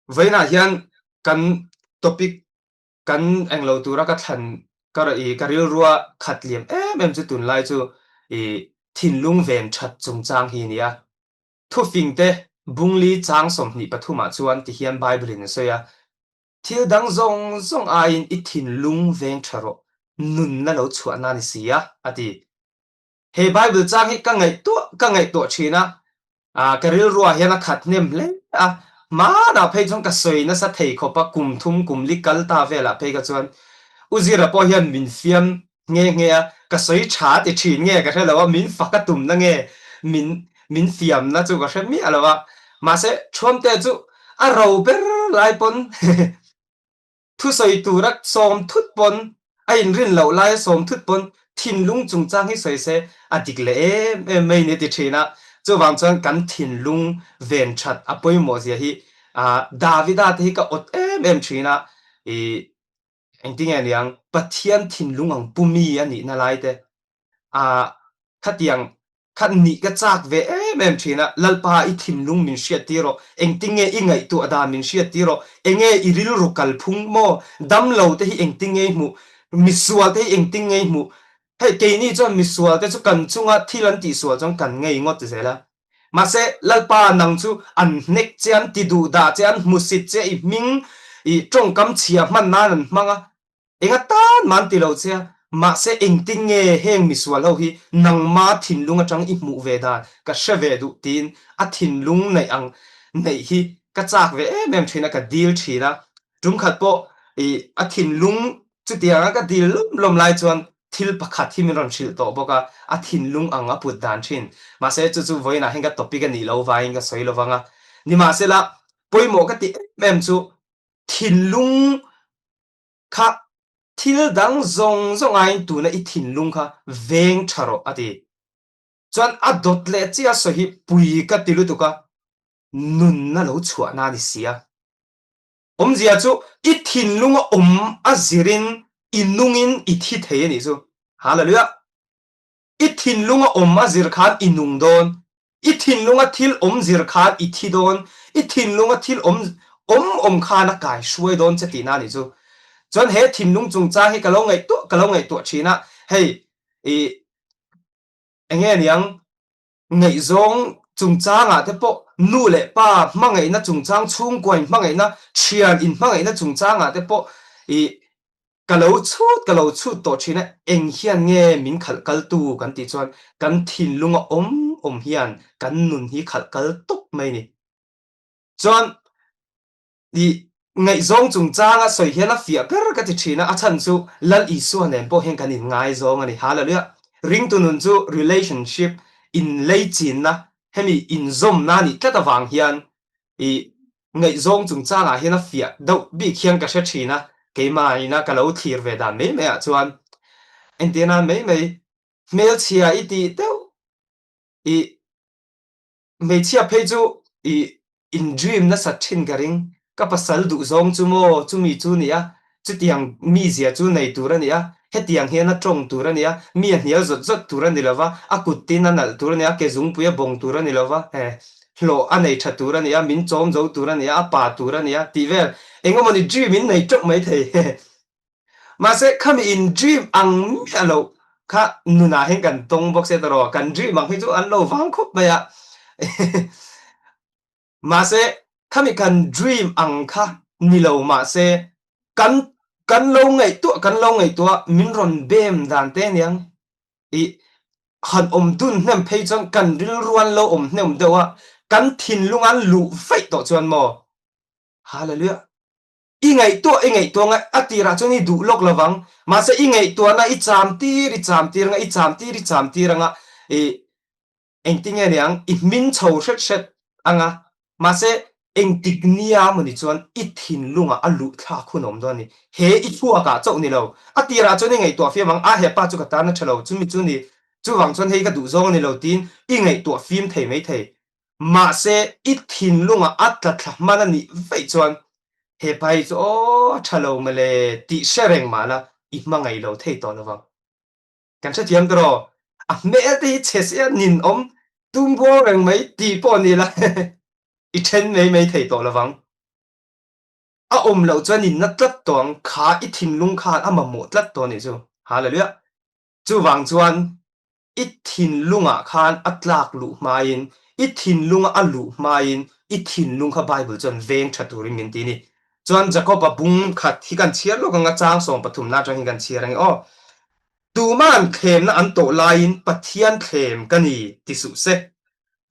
Vawiinah hian kan topic kan englo tura ka thlan ka i ka rilrua khat liam em em chu tunlai chu i thinlung ven that chungchang hi a ni a. Thufing te bungli chang 23 ah chuan tihian Bible in a sawi a, Thil dang zawng zawng aiin i thinlung veng tha rawh, nunna lo chhuahna a ni si a, a ti. He Bible chang hi ka ngaihtuah ka ngaihtuah thin a, ah ka rilruah hian a khat hnem hle a, hmanah phei chuan ka sawi nasa thei khawp a, kum thum kum li kal ta velah phei kha chuan U Zira pawh hian min fiam nghe nghe a, ka sawi tha ti thin nge ka hre lo a, min fak a tumna nge min min fiamna chu ka hre miah lo a, mahse Thuamte chu a ro ber lai pawn Thusawi tura sawm thut pawn, a inrin loh laia sawm thut pawn thinlung chungchang hi sawi se a dik leh em em mai ni ti thin a. Chuvang chuan kan thinlung ven that a pawimawh zia hi Davida te hi ka awt em em thin a, i engtinge niang Pathian thinlung ang pu mi a nihna lai te khatiang Khat nih ka chak ve em em thin a, Lalpa i thinlung min hriat tir rawh, engtinge i ngaihtuah dan min hriat tir rawh, enge i rilru kalphung maw, damlo te hi engtinge i hmuh, misual te hi engtinge i hmuh, hei keini chuan misual te chu kan chunga thil an tihsual chuan kan ngei ngawt zel a, mahse Lalpa nang chu an hnek che, an ti duh dah che, an hmusit che, i hming i tawngkam chhia hman nan an hmang a, Enga tan mah an ti lo che a, mahse engtin nge heng misual ho hi nangma thinlung atang i hmuh ve dan ka hre ve duh tiin a thinlung neih ang neih hi ka chak ve em em thin a, ka dil thin a. Tum khat pawh i a thinlung chutianga ka dil lawm lawm lai chuan thil pakhat hi min rawn hrilh tawh bawk a, a thinlung ang a put dan thin. Mahse chu chu vawiinah hian ka topic a nih lo vangin ka sawi lovang a. Nimahsela pawimawh ka tih em em chu thinlung Kha thil dang zawng zawng aiin tuna i thinlung kha veng tha rawh a ti. Chuan a dawt leh chiah sawi hi pui ka ti lutuk a, nunna lo chhuahna a ni si a. Awmzia chu i thinlunga awm a zirin i nungin i thi thei a nih chu. Hallelujah! I thinlunga awm a zir khan i nung dawn, i thinlunga thil awm zir khan i thi dawn, i thinlunga thil awm awm awm khan a kai hruai dawn che tihna a nih chu. Chuan he thinlung chungchang hi ka lo ngaihtuah ka lo ngaihtuah thin a, hei i enge niang ngaihzawng chungchangah te pawh nu leh pa hmangaihna chungchang chhungkua in hmangaihna thian in hmangaihna chungchangah te pawh i Ka lo chhut ka lo chhut tawh thin a, eng hian nge min khalh kaltu kan tih chuan kan thinlunga awm awm hian kan nun hi khalh kal tawp mai a ni. Chuan i ngaihzawng chungchanga sawi hian a fiah ber ka ti thin a, a chhan chu Lal Isua nen pawh hian kan inngaizawng a ni. Hallelujah! Ringtu nun chu relationship, inleichinna, hemi inzawmna a nih tlat avang hian i Ngaihzawng chungchangah hian a fiah deuh bik hian ka hre thin a, keimah ina ka lo thlir ve dan mai maiah chuan entir nan mai mai hmelchhia i tih deuh i hmeichhia phei chu i in dream nasat thin ka ring, ka pasal duhzawng chu maw chumi chu nia Chutiang mizia chu nei tur a ni a, hetiang hian a tawng tur a ni a, mi a hnial zawt zawt tur a ni lo va, a kut tin a nalh tur a ni a, ke zungpui a bawng tur a ni lo va, he hlawh a nei tha tur a ni a, min chawm zo tur a ni a, a pa tur a ni a, tih vel eng emawni dream in nei tawk mai thei. Mahse, khami in dream ang miah loh kha nunah hian kan tawng bawk sia tawh, kan dream ang hi chu an lo vang khawp mai a. Mahse, khami kan dream ang kha ni lo mahse, kan kan lo ngaihtuah kan lo ngaihtuah min rawn bem dan te aniang i han awm dun hnem phei chuan kan rilruan lo awm hnem deuh a, kan thinlung an luh vaih tawh chuan maw? Hallelujah! I ngaihtuah i ngaihtuah ngai a tirah chuan i duh lawk lovang, mahse i ngaihtuahna i cham tir i cham tir anga i cham tir i cham tir anga i Engtinge niang i hmin chho hret hret anga, mahse engtik nia mawni chuan i thinlungah a luh thlak hun a awm dawn a ni. He i thluakah chauh ni lo, a tirah chuan i ngaihtuah fim ang, a hepa chu ka tan a tha lo, chumi chu ni, chuvang chuan hei ka duh zawng a ni lo tiin i ngaihtuah fim thei mai thei. Mahse i thinlungah a tla thla hman a nih vaih chuan hepa hi chu aw a tha lo mawle tih hre reng mah la i hmangaih lo thei tawh lovang. Kan hrethiam ta rawh. A hmel te hi chhe sia nin awm tum buau reng mai tih pawh ni la i then mai mai thei tawh lovang. A awm loh chuan in na tlat tawh ang, kha i thinlung khan a mamawh tlat tawh a nih chu. Hallelujah! Chuvang chuan i thinlungah khan a tlak luh hmain, i thinlunga a luh hmain i thinlung kha Bible chuan veng tha turin min ti a ni. Chuan Jakob-a bung khat hi kan chhiar lawk ang a, chang 13 na atang hi kan chhiar ang e aw. Tuma'n thlemna an tawh laiin Pathian thlem ka ni ti suh se.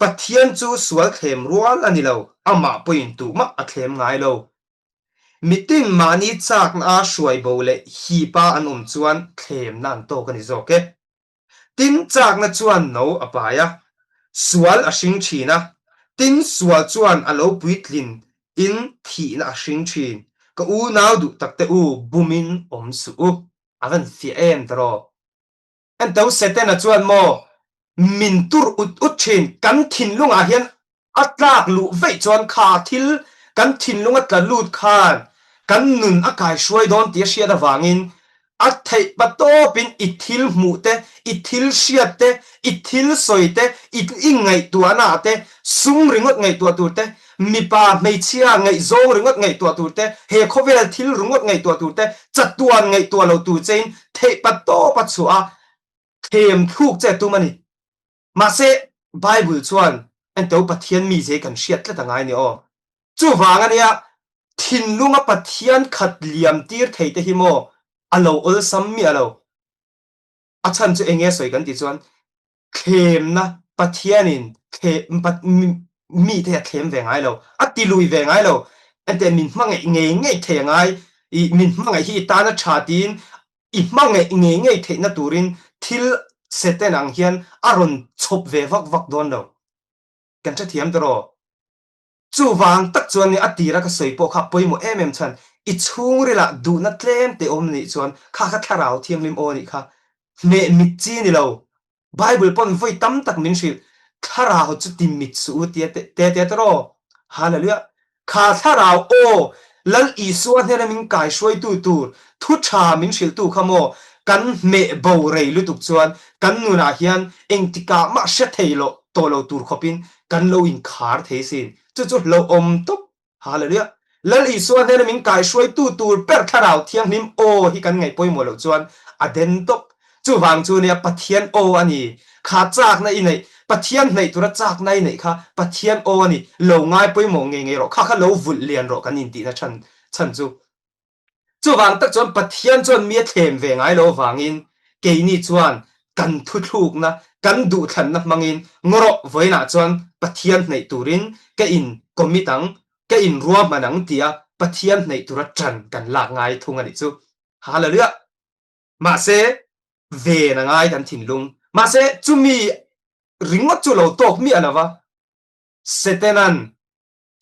Pathian chu sual thlem rual a ni lo, amah pawhin tumah a thlem ngai lo. Mitin mahni chakna a hruai bo leh hipa an awm chuan thlemna an tawk a ni zawk e. Tin chakna chuan no a pai a, sual a hring thin a, tin sual chuan a lo puitlin in thihna a hring thin. Ka unau duh takte u, bumin awm suh u. A van fiah em tawh. Ento Setana chuan maw min tur ut ut thin, kan thinlungah hian a tlak luh veih chuan kha thil kan thinlung a tla lut khan kan nun a kaihruai dawn tih a hriat avangin a theih pa tawpin i thil hmuh te, i thil hriat te, i thil sawi te, i i ngaihtuahna ah te, sum ringawt ngaihtuah tur te, mipa hmeichhia ngaihzawng ringawt ngaihtuah tur te, he khawvel thil ringawt ngaihtuah tur te, chatuan ngaihtuah lo tur chein theih pa tawp a chhuah a, thlem thluk che tum a ni. Mahse, Bible chuan ento Pathian mize kan hriat tlat a ngai ni aw. Chuvang a nia, thinlunga Pathian khat liam tir thei te hi maw a lo awlsam miah lo. A chhan chu enge sawi kan tih chuan thlemna Pathianin mite hi a thlem ve ngai lo, a ti lui ve ngai lo. Enteh min hmangaih ngei ngei thei a ngai, i min hmangaih hi i tan a tha tiin I hmangaih ngei ngei theihna turin thil Satan ang hian a rawn chhawp ve vak vak dawn lo. Kan hrethiam tawh rawh. Chuvang tak chuan a tira ka sawi pawh kha pawimawh em em chhan i chhungrilah duhna tlem te awm nih chuan kha kha thlarau thianghlim aw nih kha hmeh mit chi ni lo. Bible pawn vawi tam tak min hrilh, thlarau chu ti mit suh u tia te tia tawh. Hallelujah! Kha thlarau aw Lal Isua hnena min kaihruaitu tur thu tha min hrilhtu kha maw kan hmeh bo rei lutuk chuan kan nunah hian engtikah mah hre thei loh tawh lo tur khawpin kan lo inkhar thei sin. Chu chu hlauhawm tawp. Hallelujah! Lal Isua hnena min kaihruaitu tur ber Thlarau Thianghlim aw hi kan ngaih pawimawh loh chuan a den tawp. Chuvang chu nia Pathian aw a ni. Kha chakna i neih, Pathian hnaih tura chakna i neih kha Pathian aw a ni. Lo ngai pawimawh ngei ngei rawh. Kha kha lo vulh lian rawh kan intihna chhan chhan chu. Chuvang tak chuan Pathian chuan mi a thlem ve ngai lo avangin keini chuan kan thuthlukna, kan duhthlanna hmangin ngawrawh vawiinah chuan Pathian hnaih turin ka in commit ang, ka in ruahman ang tia Pathian hnaih tura ṭan kan lak ngai thung a nih chu. Hallelujah! Mahse, ven a ngai kan thinlung. Mahse, chumi ringawt chu lo tawk miah lo va, Setanan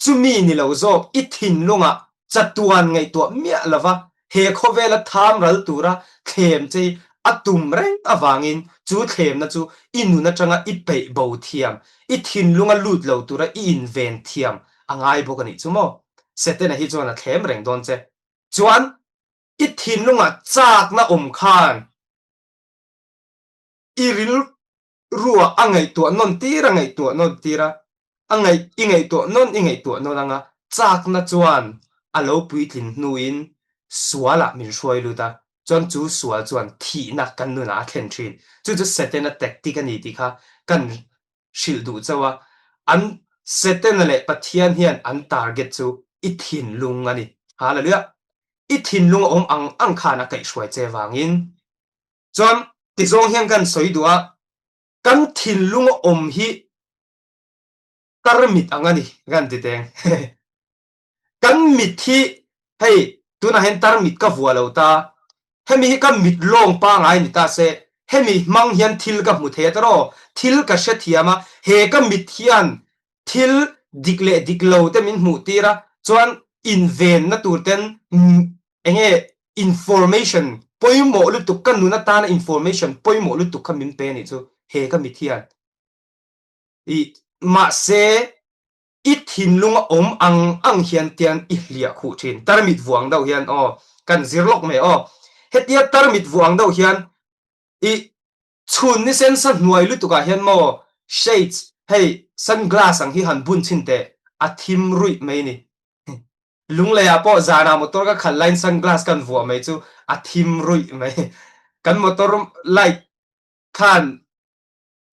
Chumi ni lo zawk i thinlungah chatuan ngaihtuah miah lova he khawvela tham ral tura thlem che i a tum reng avangin chu thlemna chu i nun atanga i peih bo thiam, i thinlunga lut lo tura i inven thiam a ngai bawk a nih chu maw? Setana hi chuan a thlem reng dawn che. Chuan i thinlungah chakna awm khan i ril Ruah a ngaihtuah nawn tir a ngaihtuah nawn tir a, a ngaih i ngaihtuah nawn i ngaihtuah nawn anga chakna chuan a lo puitlin hnuin sualah min hruai lut a, chuan chu sual chuan thihna kan nunah a thlen thin. Chu chu Setana tactic a ni tih kha kan hrilh duh chauh a, an Setana leh Pathian hian an target chu i thinlung a ni. Hallelujah! I thinlung a awm ang ang khan a kaihhruai che vangin Chuan tizawng hian kan sawi duh a, kan thinlung a awm hi tarmit ang a ni kan ti teng. Kan mit hi hei tunah hian tarmit ka vuah lo ta, hemi hi ka mit lawng pangai ni ta se, hemi hmang hian thil ka hmu thei a tawraw, thil ka hrethiam a, he ka mit hian thil dik leh dik lo te min hmuh tir a, chuan invenna tur ten enge information pawimawh lutuk ka nun atana information pawimawh lutuk kha min pe anih chu he ka mit hian i mahse i thinlung a awm ang ang hian tian i hliah khuh thin tarmit vuang deuh hian aw kan zir lawk mai aw hetia tarmit vuang deuh hian i Chhun ni sen sa hnuai lutuk ah hian maw shades hei sunglass ang hi han bun chhin teh a thim ruih mai ni. Lungleiah pawh zanah motor ka khalh laiin sunglass kan vuah mai chu a thim ruih mai. Kan motor light khan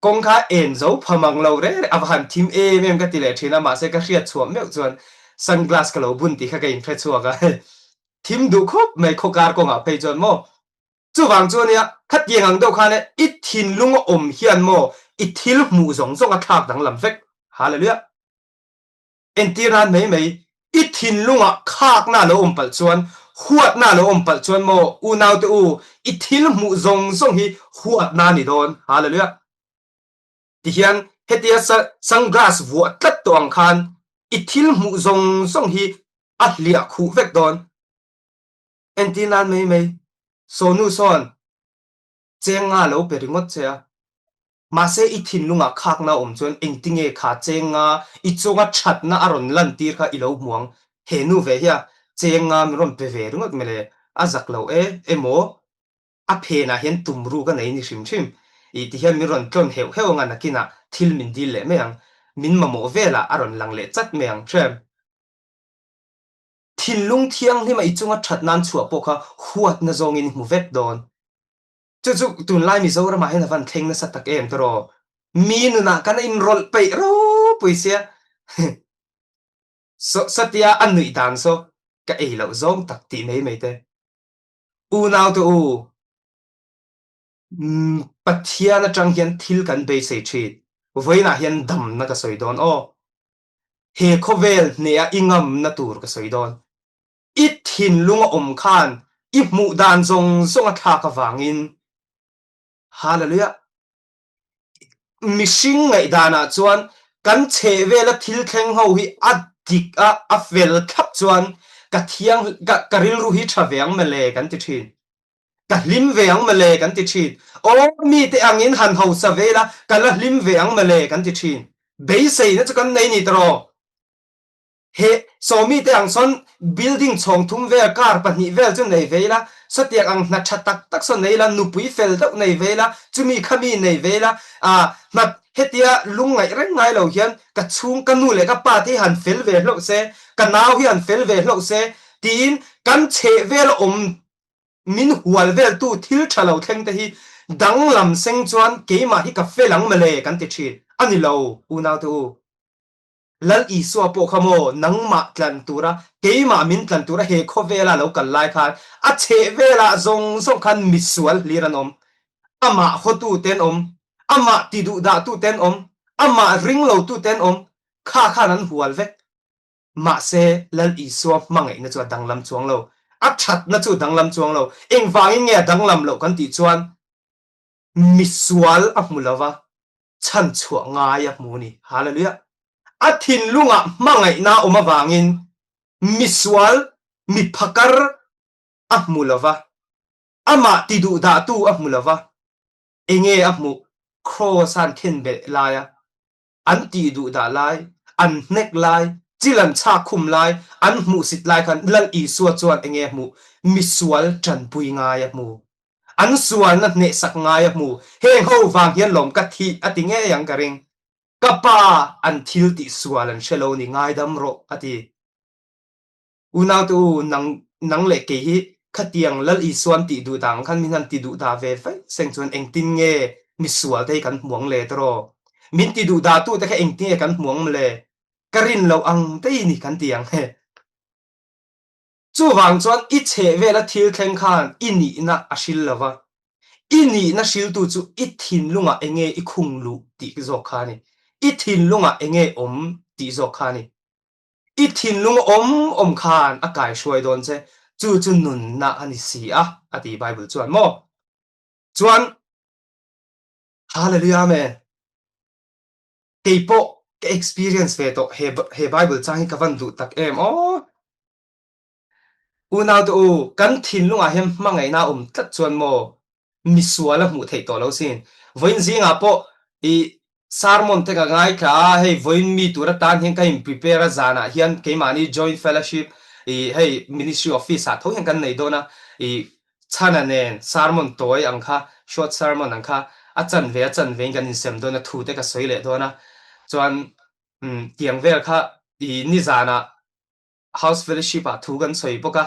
kawng kha en zo pha mang lo reng reng a va han thim em em ka ti leh thin a mahse ka hriat chhuah meuh chuan sunglass ka lo bun tih kha ka inhre chhuak a thim duh khawp mai khawkar kawngah phei chuan maw chuvang chu ania khatiang ang deuh khan e i thinlung a awm hian maw i thil hmuh zawng zawng a thlak danglam vek hallelujah Entir nan mai mai, i thinlungah khakna a lo awm palh chuan, huatna a lo awm palh chuan maw unaute u, i thil hmuh zawng zawng hi huatna a ni dawn. Hallelujah! Tihian hetia sunglass vuah tlat tawh ang khan i thil hmuh zawng zawng hi a hliah khuh vek dawn. Entir nan mai mai, Sonu sawn cheng nga a lo pe ringawt che a. Mahse i thinlungah khakna a awm chuan engtinge kha chenga i chunga thatna a rawn lantir kha i lo hmu ang. He nu ve hian chenga min rawn pe ve ringawt mawle, a zak lo e emaw a phenah hian tum ru ka nei ni hrim hrim i ti hian min rawn tlawn heuh heuh anga nakinah thil min dil leh mai ang, min mamawh velah a rawn lang leh chat mai ang hrem. Thinlung thianghlima i chunga that nan chhuah pawh kha huatna zawngin i hmu vek dawn. Chu chu tunlai Mizoramah hian a van thleng nasa tak em tawh? Mi nunah kan inrawlh peih ropui sia. So, satia a nuih dan saw ka ei loh zawng tak tih mai mai te. Unau te u, Pathian atang hian thil kan beisei thin. Vawiinah hian damna ka sawi dawn aw. He khawvel hneha i ngamna tur ka sawi dawn. I thinlung a awm khan i hmuh dan zawng zawng a thlak avangin Hallelujah! Mihring ngaihdanah chuan kan chhehvela thil thleng ho hi a dik a, a fel thlap chuan ka thiang ka ka rilru hi tha ve ang mawle kan ti thin. Ka hlim ve ang mawle kan ti thin. Aw mite angin han hausa ve ila ka la hlim ve ang mawle kan ti thin. Beiseina chu kan nei ni tawh. He sawmi te ang sawn building chhawng thum vel, car pahnih vel chu nei ve ila, sawtiang ang hna tha tak tak sawn nei ila, nupui fel deuh nei ve ila, chumi khami nei ve ila, ah hna hetia lungngaih reng ngai lo hian ka chhung ka nu leh ka pa te hi han fel ve hlauh se, ka nau hi han fel ve hlauh se tiin kan chheh vel awm min hual veltu thil tha lo thleng te hi danglam seng chuan keimah hi ka fel ang mawle kan ti thin a ni lo unaute u. Lal Isua pawh kha maw nangmah tlan tura, keimah min tlan tura he khawvela lo kal lai khan a chhehvelah zawng zawng khan misual hlir an awm. Amah hawtute an awm, amah tiduhdahtute an awm, amah ringlotute an awm, kha khan an hual vek. Mahse, Lal Isua hmangaihna chu a danglam chuang lo, a thatna chu a danglam chuang lo. Engvangin nge a danglam loh kan tih chuan misual a hmu lo va, chhanchhuah ngai a hmu ni. Hallelujah! A thinlungah hmangaihna a awm avangin misual, mi phakar a hmu lo va, amah tiduhdahtu a hmu lo va, enge a hmuh? Kraws-a an khenbeh laia an tihduhdah lai, an hnek lai, chil an chhak khum lai, an hmuhsit lai khan Lal Isua chuan enge a hmuh? Misual tanpui ngai a hmu. An sualna hnehsak ngai a hmu. Heng ho vang hian lawm ka thih a ti ngei ang ka ring. Ka pa an thil tih sual an hre lo ni ngaidam rawh a ti. Unaute u nang nang leh kei hi khatiang Lal Isuan tih duh dang khan min han ti duh dah ve vaih seng chuan engtin nge misual te hi kan hmuang le tawh? Min ti duh dah tu te kha engtin nge kan hmuang mawle? Ka rin loh ang te i ni kan ti ang he. Chuvang chuan i chhehvela thil thleng khan i nihna a hril lo va, i nihna hriltu chu i thinlungah enge i khung luh tih zawk kha a ni. I thinlungah enge awm tih zawk kha a ni. I thinlung awm awm khan a kaihruai dawn che, chu chu nunna a ni si a, a ti Bible chuan maw? Chuan, Hallelujah Amen! Kei pawh ka experience ve tawh he he Bible chang hi ka van duh tak em aw. Unaute u, kan thinlungah hian hmangaihna a awm tlat chuan maw misual a hmuh theih tawh lo sin. Vawiin zingah pawh i sermon te ka ngaithla a, hei vawiin mi tur atan hian ka in prepare a, zanah hian keimahni joint fellowship i hei ministry office ah tho hian kan nei dawn a, i Chhana nen sermon tawi ang kha, short sermon ang kha, a chanve a chanve in kan insem dawn a, thu te ka sawi leh dawn a, chuan tiang vel kha i nizanah. House Fellowship ah thu kan sawi bawk a,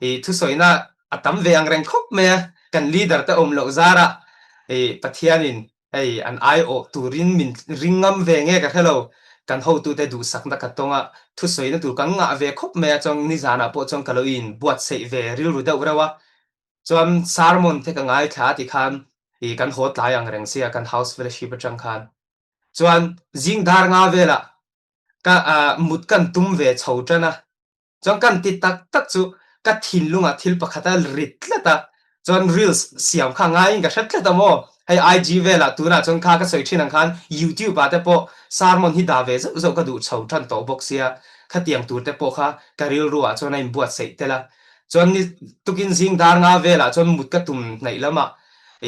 i thusawina a tam ve ang reng khawp mai a, kan leader te awm loh zarah i Pathianin hei an aiawh turin min ring ngam ve nge ka hre lo, kan hotute duhsakna ka tawng a, thusawina tur kan ngah ve khawp mai a, chuan nizanah pawh chuan ka lo inbuatsaih ve rilru deuh reuh a, chuan sermon te ka ngaithla a tikhan i kan haw tlai ang reng sia kan House Fellowship atang khan chuan zing dar nga velah ka mut kan tum ve chho tan a, chuan kan ti tak tak chu ka thinlungah thil pakhat a rit tlat a, chuan reels siam kha ngaiin ka hre tlat a maw, hei IG velah tunah chuan kha ka sawi thin ang khan YouTube ah te pawh sermon hi dah ve zauh zauh ka duh chho tan tawh bawk sia, khatiang tur te pawh kha ka rilru ah chuan a inbuatsaih tel a, chuan ni tukin zing dar nga velah chuan mut ka tum hnaih lamah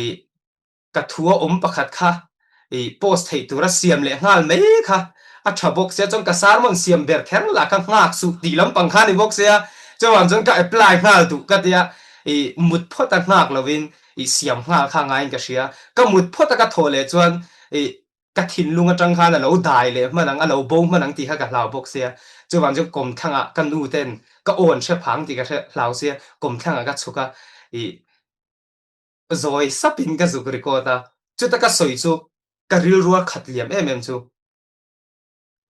ih ka thu a awm pakhat kha i post theih tura siam leh nghal mai kha a tha bawk sia chuan ka sermon siam ber kher lah kha nghak suh tih lampang kha ni bawk sia chuvang chuan ka apply nghal duh ka tia i mut phawt a nghak lovin i siam nghal kha ngaiin ka hria ka mut phawt a ka thawh leh chuan i ka thinlung atang khan a lo dai leh hman ang a lo bo hman ang tih kha ka hlau bawk sia chuvang chuan kawmthlangah ka nu ten ka awn hre phang tih ka hre hlau sia kawmthlangah ka chhuk a i Zawi sapin ka zuk record a, chuta ka sawi chu ka rilrua khat liam em em chu.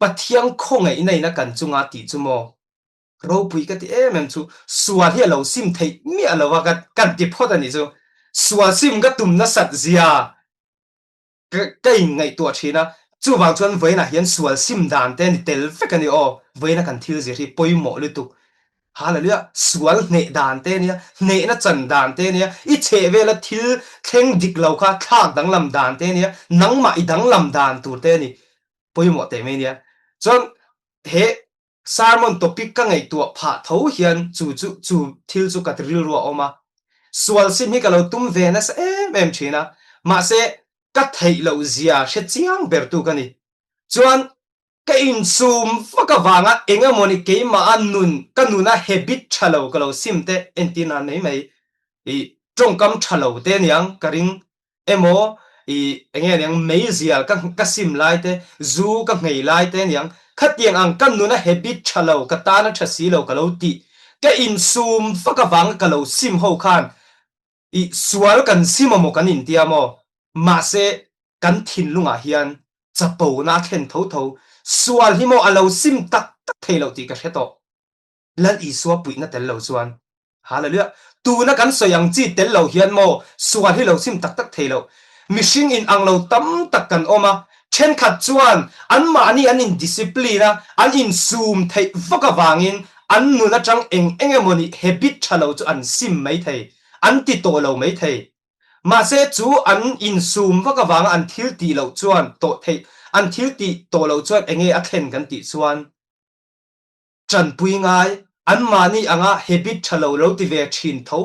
Pathian khawngaihna in a kan chunga tih chu maw? Ropui ka ti em em chu sual hi a lo sim theih miah lo a ka kan ti phawt a nih chu. Sual sim ka tum nasat zia Ka inngaihtuah thin a, chuvang chuan vawiinah hian sual sim dan te a ni tel vek a ni aw, vawiina kan thil zir hi pawimawh lutuk. Hallelujah! Sual hneh dan te a nia, hnehna chan dan te a nia, i chheh vela thil thleng dik lo kha thlak danglam dan te a nia, nangmah i danglam dan tur te a ni, pawimawh teh mai a nia. Chuan he Sermon topic ka ngaihtuah phah tho hian chu chu chu thil chu ka rilru a awm a. Sual sim hi ka lo tum ve nasa em em thin a, mahse ka theih loh zia hre chiang ber tu ka ni. Chuan ka insum vak avanga eng emawni keimaha nun ka nuna habit tha lo ka lo sim te entir nan mai mai i tawngkam tha lo te aniang ka ring emaw i enge aniang meizial ka ka sim lai te, zu ka nghei lai te aniang, khatiang ang ka nuna habit tha lo, ka tana tha si lo ka lo tih, ka insum vak avanga ka lo sim ho khan i sual kan sim amaw kan intia maw? Mahse kan thinlungah hian chapona a thlen tho tho, sual hi maw a lo sim tak tak thei loh tih ka hre tawh. Lal Isua puihna tel lo chuan Hallelujah! Tuna kan sawi ang chi tel lo hian maw sual hi lo sim tak tak thei lo. Mihring in ang lo tam tak kan awm a, thenkhat chuan anmahni an in discipline a, an insum theih vak avangin an nun atang eng eng emawni habit tha lo chu an sim mai thei, an ti tawh lo mai thei. Mahse chu an insum vak avanga an thil tih loh chuan tawh theih, an thil tih tawh loh chuan enge a thlen kan tih chuan, Ṭanpui ngai, anmahni anga habit ṭha lo lo ti ve ṭhin tho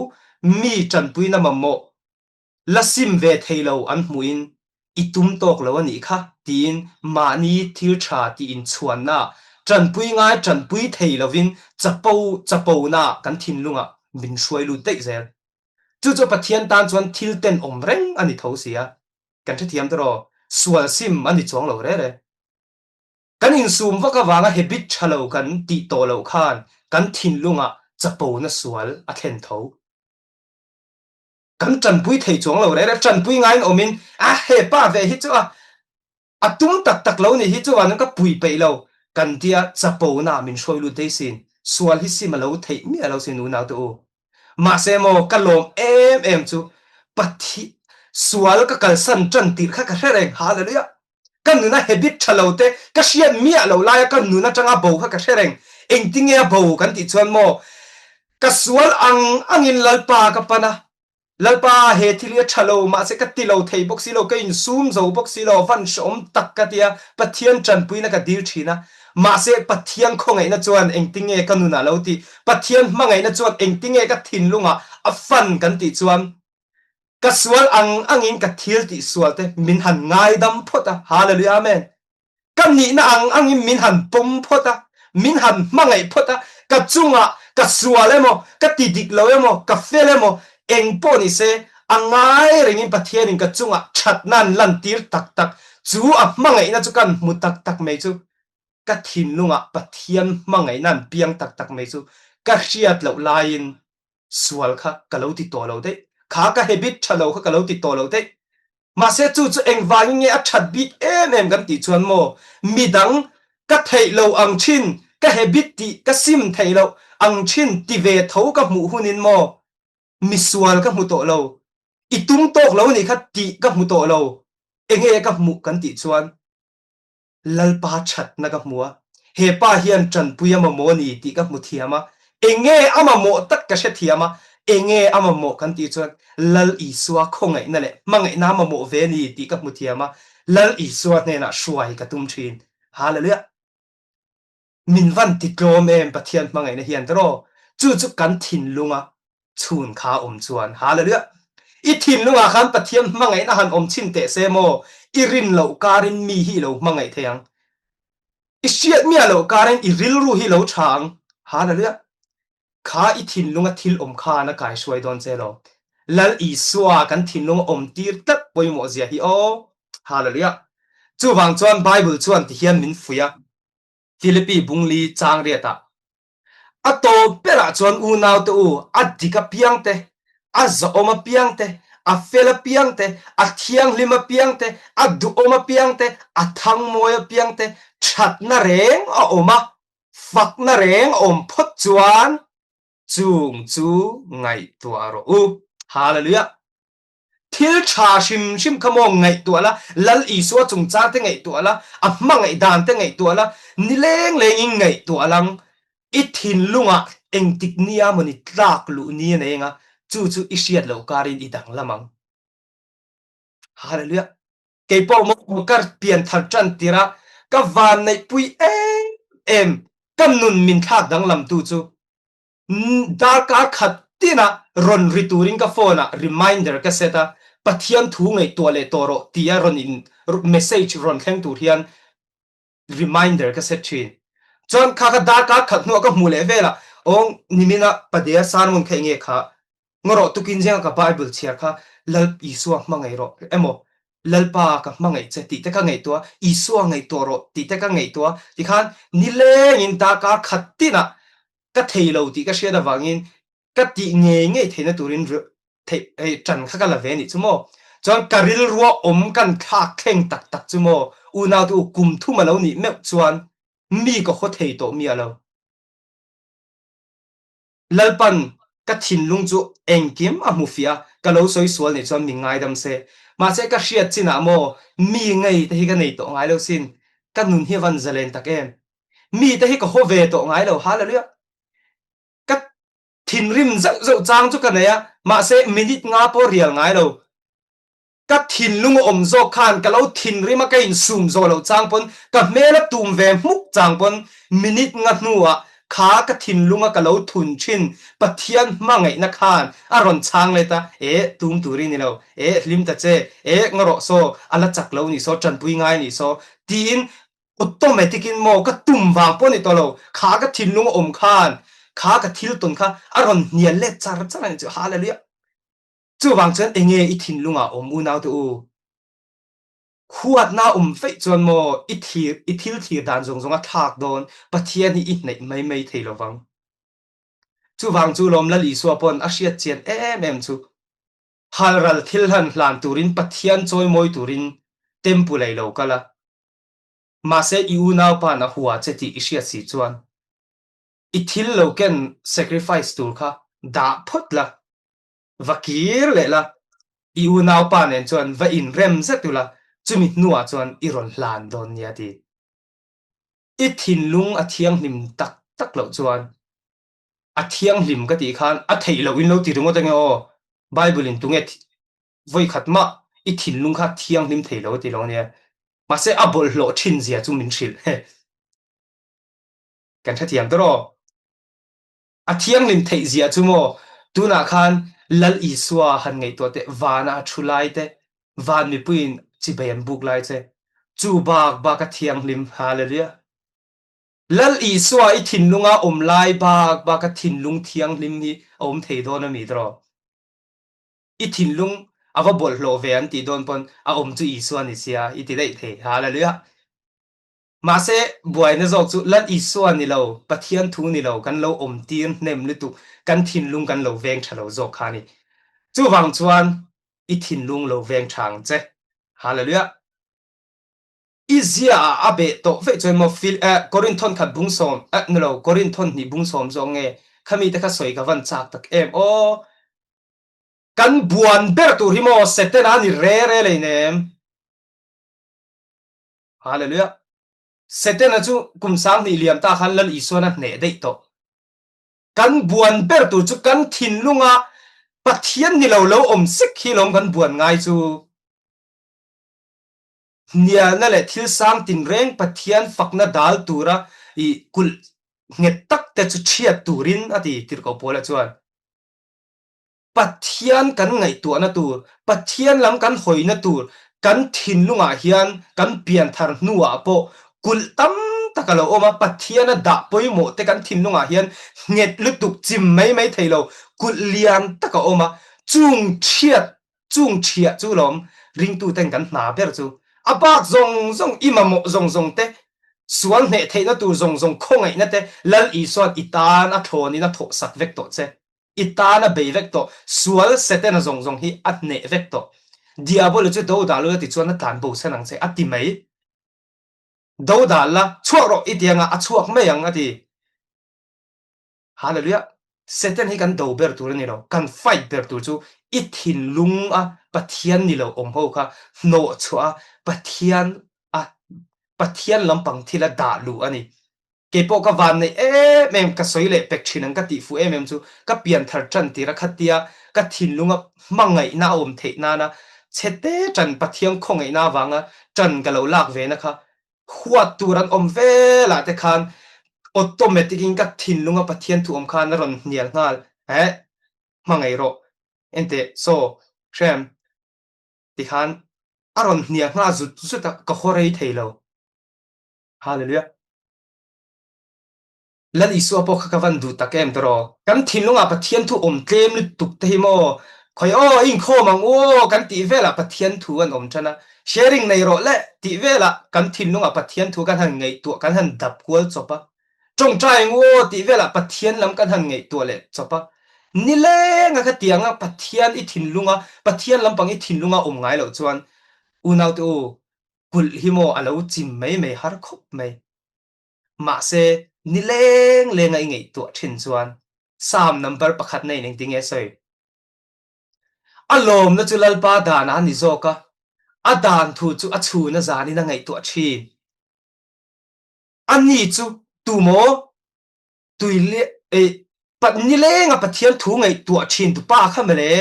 mi ṭanpuina mamawh la sim ve thei lo an hmuhin i tum tawk lo a nih kha tiin mahni thil ṭha tih inchhuanna ṭanpui ngai ṭanpui thei lovin chapo chapona kan thinlungah min hruai lut daih zel. Chu chu Pathian tan chuan thil tenawm reng a ni tho si a, kan hrethiam tawh rawh, sual sim a ni chuang lo re re. Kan insum vak avanga habit tha lo kan tih tawh loh khan kan thinlungah chapona sual a thlen tho. Kan tanpui thei chuang lo reng reng, tanpui ngaiin awmin a he pa ve hi chu a a tum tak tak lo nih hi chuan ka pui peih lo kan tia chapona min hruai lut daih sin. Sual hi sim a lo theih miah lo sin unaute u. Mahse maw ka lawm em em chu Pathi sual ka kalsan tan tirh kha ka hre reng, Hallelujah! Ka nuna habit tha lo te ka hriat miah lo laia ka nun atanga bo kha ka hre reng. Engtinge a bo kan tih chuan maw ka sual ang angin Lalpa ka pan a, Lalpa he thil hi a tha lo mahse ka ti lo thei bawk si lo, ka insum zo bawk si lo, van hrehawm tak ka ti a, Pathian tanpuina ka dil thin a. Mahse Pathian khawngaihna chuan engtinge ka nunah lo tih, Pathian hmangaihna chuan engtinge ka thinlungah a fan kan tih chuan Ka sual ang angin ka thil tih sual te min han ngaidam phawt a, Hallelujah Amen. Ka nihna ang angin min han pawm phawt a, min han hmangaih phawt a, ka chungah ka sual emaw, ka ti dik lo emaw, ka fel emaw, eng pawh ni se, a ngai rengin Pathianin ka chungah thatna an lantir tak tak, chu a hmangaihna chu kan hmu tak tak mai chu. ka thinlungah Pathian hmangaihna an piang tak tak mai chu ka hriat loh laiin sual kha ka lo ti tawh lo daih. Kha ka habit tha lo kha ka lo ti tawh lo daih. Mahse chu chu engvangin nge a that bik em em kan tih chuan maw midang ka theih lo ang thin, ka habit tih ka sim theih loh ang thin ti ve tho ka hmuh hunin maw misual ka hmu tawh lo, i tum tawk lo nih kha tih ka hmu tawh lo, enge ka hmuh kan tih chuan Lalpa thatna ka hmu a, he pa hian tanpui a mamawh a ni tih ka hmu thiam a, enge a mamawh tak ka hre thiam a, enge a mamawh kan tih chuan Lal Isua khawngaihna leh hmangaihna a mamawh ve a ni tih ka hmu thiam a, Lal Isua hnenah hruai ka tum thin. Hallelujah! Min van ti tlawm em Pathian hmangaihna hian tiraw? Chu chu kan thinlunga chhun kha awm chuan. Hallelujah! I thinlungah khan Pathian hmangaihna han awm chhin teh se maw? I rin loh karin mi hi i lo hmangaih thei ang. I hriat miah loh karin i rilru hi i lo tha ang. Hallelujah! Kha i thinlunga thil awm khan a kaihruai dawn che lo. Lal Isua kan thinlunga awm tir tlat pawimawh zia hi aw. Hallelujah! Chuvang chuan Bible chuan tihian min fuih a, Philippi bungli chang riatah, A tawp berah chuan unaute u, a dik apiang te, a zahawm apiang te, a fel apiang te, a thianghlim apiang te, a duhawm apiang te, a thangmawi apiang te, thatna reng a awm a, fakna reng a awm phawt chuan chung chu ngaihtuah rawh u. Hallelujah! Thil tha hrim hrim kha maw ngaihtuah la, Lal Isua chungchang te ngaihtuah la, a hmangaih dan te ngaihtuah la, ni leng lengin ngaihtuah lang, i thinlungah engtik nia mawni tlak luh ni a nei anga, chu chu i hriat loh karin i danglam ang. Hallelujah! Kei pawh maw ka pianthar tan tirh a, ka vanneihpui em em, ka nun min thlak danglamtu chu Darkar khat tinah rawn ri turin ka phone ah reminder ka set a, Pathian thu ngaihtuah leh tawh rawh tia rawn in message rawn thleng tur hian reminder ka set thin. Chuan kha kha darkar khat hnuah ka hmuh leh velah aw nimina Padea sermon kha enge kha ngarawh tukin zinga ka Bible chhiar kha Lal Isua hmangaih rawh emaw Lalpa ka hmangaih che tih te ka ngaihtuah, Isua ngaihtuah rawh tih te ka ngaihtuah tikhan nilengin darkar khat tinah ka thei lo tih ka hriat avangin ka tih ngei ngei theihna turin theih hei ṭan kha ka la ve anih chu maw. Chuan ka rilrua awm kan thlak thleng tak tak chu maw unaute u kum thum a lo nih meuh chuan mi ka haw thei tawh miah lo. Lalpan ka thinlung chu engkim a hmu fiah a, ka lo sawi sual nih chuan min ngaidam se. Mahse ka hriat chinah maw mi ngei te hi ka nei tawh ngai lo sin, ka nun hi a van zalen tak em. Mi te hi ka haw ve tawh ngai lo, hallelujah. Ka thinrim zauh zauh chang chu ka nei a, mahse minute nga pawh rial ngai lo. Ka thinlung a awm zawk khan ka lo thinrim a ka insum zawh loh chang pawn ka hmel a tum ve hmuk chang pawn minute nga hnuah kha ka thinlung a ka lo thun thin Pathian hmangaihna khan a rawn chhang let a, e tum tur i ni lo, e hlim ta che, e ngarawh saw a la chak lo nih saw, tanpui ngai nih saw tiin Automatic in maw ka tum vang pawh a ni tawh lo, kha ka thinlung a awm khan kha ka thil tawn kha a rawn hnial let char char a ni chu, Hallelujah! Chuvang chuan enge i thinlung ah awm unaute u? Huatna awm feih chuan maw i thlir i thil thlir dan zawng zawng a thlak dawn, Pathian hi i hnaih mai mai thei lo vang. Chuvang chu lawm Lal Isua pawn a hriat chian em em chu halral thil hlan hlan turin Pathian chawimawi turin temple a i lo kal a, Mahse i unaupa'n a hua che tih i hriat si chuan i thil lo ken sacrifice tur kha dah phawt la, va kir leh la, i unaupa nen chuan va inrem zet ula, chumi hnuah chuan i rawn hlan dawn nia ti. I thinlung a thianghlim tak tak loh chuan a thianghlim ka tih khan a theih loh in lo ti ringawt ange aw, Bible in tunge vawi khat mah i thinlung kha thianghlim thei lo a ti lo ania. Mahse a bawlhhlawh thin zia chu min hrilh. Kan hrethiam tawh rawh. A thianghlim theih zia chu maw tunah khan Lal Isua han ngaihtuah teh vana a thu lai te, van mipuiin chibai an buk lai che. Chu bak bak a thianghlim. Hallelujah. Lal Isua i thinlunga awm lai bak bak a thinlung thianghlim hi a awm thei dawn a mi tawh. I thinlung a va bawlhhlawh ve an tih dawn pawn a awm chu Isua ni sia i ti daih thei. Hallelujah. Mahse, buaina zawk chu Lal Isua ni lo, Pathian thu ni lo kan lo awm tir hnem lutuk, kan thinlung kan lo veng tha lo zawk kha a ni. Chuvang chuan i thinlung lo veng tha ang che. Hallelujah! I zia ah a beh tawh veih chuan maw Phil eh Korinthon khat bung sawm eh ni lo Korinthon hnih bung sawm zawk nge khami te kha sawi ka van chak tak em aw. Kan buan ber tur hi maw Setana a ni re re lei nem. Hallelujah. Setana chu kum 2000 liam ta khan Lal Isuan a hneh daih tawh. Kan buan ber tur chu kan thinlunga Pathian ni lo lo awm sek hi lawm kan buan ngai chu. Hnialna leh thil sang tinreng Pathian fakna dal tura i kulh nghet tak te chu thiat turin a ti tirhkoh Paula chuan. Pathian kan ngaihtuahna tur, Pathian lam kan hawina tur kan thinlungah hian kan pianthar hnuah pawh kulh tam tak a lo awm a, Pathiana dah pawimawh te kan thinlungah hian nghet lutuk chim mai mai thei lo kulh lian tak a awm a, chung thiat Chung ṭhiah chu lawm ringtuten kan hna ber chu. A bak zawng zawng, i mamawh zawng zawng te, sual hneh theihna tur zawng zawng khawngaihna te Lal Isua'n i tan a thlawnin a thawhsak vek tawh che. I tan a bei vek tawh. Sual Setana zawng zawng hi a hneh vek tawh. Diabolo chu dodal ula tichuan a tlan bo san ang che, a ti mai. Dodal la, chhuak rawh i ti anga a chhuak mai ang, a ti. Hallelujah! Satan hi kan do ber tur a ni lo, kan fight ber tur chu i thinlung a Pathian ni lo awm ho kha hnawh chhuah a Pathian a Pathian lampang thil a dah luh a ni. Keipawh ka van neih em em, ka sawi leh pek thin ang ka tih fuh em em chu ka pianthar tan tir a khatia ka thinlung a hmangaihna a awm theih nana chhete tan Pathian khawngaihna avanga tan ka lo lak ve na kha Huat tur an awm velah te khan automatic in ka thinlunga Pathian thu awm khan a rawn hnial nghal eh hmangaih rawh enteh saw hrem tikhan a rawn hnial nghal zut zut a ka haw rei thei lo. Hallelujah. Lal Isua pawh kha ka van duh tak em tawh. Kan thinlungah Pathian thu awm tlem lutuk te hi maw khawi aw inkhawm ang u aw kan tih velah Pathian thu an awm tan a, sharing nei rawh le tih velah kan thinlungah Pathian thu kan han ngaihtuah kan han dap kual chawp a, tawngtai ang u aw tih velah Pathian lam kan han ngaihtuah leh chawp a, nileng a khatianga Pathian i thinlunga Pathian lampang i thinlunga awm ngai loh chuan unaute u kulh hi maw a lo chim mai mai har khawp mai. Mahse, nileng lenga i ngaihtuah thin chuan Psalm number pakhat na in engtin nge a sawi? A lawmna chu Lalpa danah a ni zawk a, a dan thu chu a chhun a zanin a ngaihtuah thin. Ani chu tumaw tui nilenga Pathian thu ngaihtuah thin tu pa kha mawle,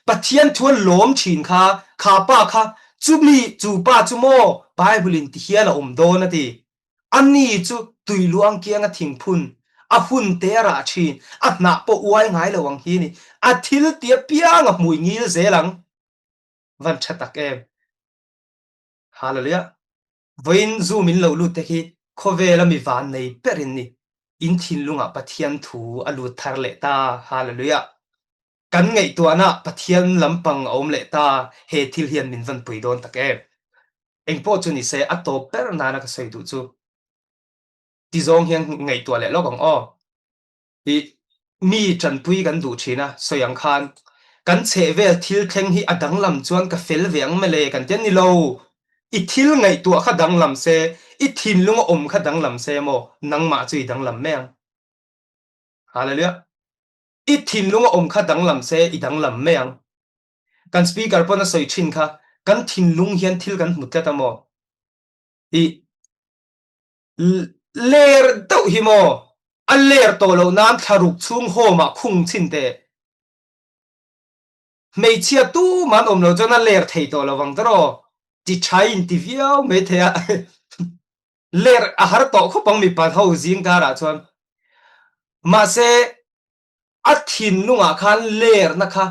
Pathian thu a lawm thin kha, kha pa kha chumi chu pa chu maw Bible in ti hian a awm dawn a ti. Ani chu tui luang kianga thingphun, a hun te a rah thin, a hnah pawh uai ngai lo ang hi ni, a thil ti apiang a hmui ngil zel ang. Van tha tak em. Hallelujah. Vawiin zu min lo lut te khi khawvela mi van nei ber in ni. In thinlungah Pathian thu a lut thar leh ta. Hallelujah. Kan ngaihtuahna Pathian lampang a awm leh ta. He thil hian min van pui dawn tak em. Engpawh chu ni se a tawp ber nana ka sawi duh chu ti zawng hian ngaihtuah leh lawk ang aw. I mi tanpui kan duh thin a, sawi ang khan kan chhehvel thil thleng hi a danglam chuan ka fel ve ang mawle kan ti a ni lo. I thil ngaihtuah kha danglam se, i thinlung a awm kha danglam se maw nangmah chu i danglam mai ang. Hallelujah. I thinlung a awm kha danglam se i danglam mai ang. Kan speaker pawn a sawi thin kha kan thinlung hian thil kan hmu tlat a maw? I ler deuh hi maw? A ler tawh loh nan thlaruk chhung home ah khung chhin teh. Hmeichhia tumah an awm lo chuan a ler thei tawh lo vang tawh rawh. Ti tha in ti viau mai thei a. Ler a har tawh khawp ang mipa ho zing karah chuan. Mahse a thinlungah khan lerna kha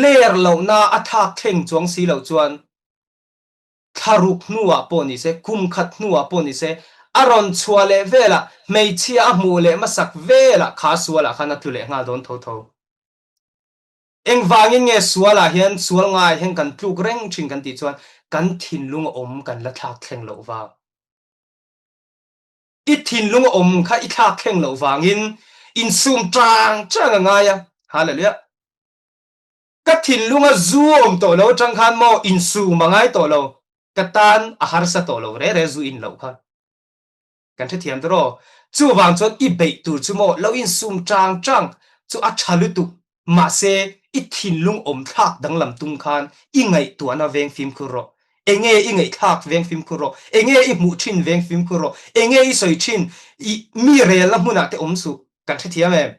ler lohna a thlak thleng chuang si loh chuan thlaruk hnuah pawh ni se, kum khat hnuah pawh ni se, a rawn chhuah leh velah hmeichhia a hmuh leh hmasak velah kha sualah khan a tlu leh nghal dawn tho tho. Engvangin nge sualah hian sual ngai hian kan tluk reng thin kan tih chuan kan thinlung a awm kan la thlak thleng loh vang. I thinlung a awm kha i thlak thleng loh vangin insum ṭang ṭang a ngai a. Hallelujah. Ka thinlunga zu awm tawh lo aṭang khan maw insum a ngai tawh lo. Ka tan a harsa tawh lo re re zu in loh kha. Kan hrethiam ta raw. Chuvang chuan i beih tur chu maw lo insum ṭang ṭang chu a ṭha lutuk. Mahse, i thinlung awm thlak danglam tum khan i ngaihtuahna veng fimkhur rawh. Enge i ngaihthlak veng fimkhur rawh. Enge i hmuh thin veng fimkhur rawh. Enge i sawi thin i mi relna hmunah te awm suh. Kan hrethiam em?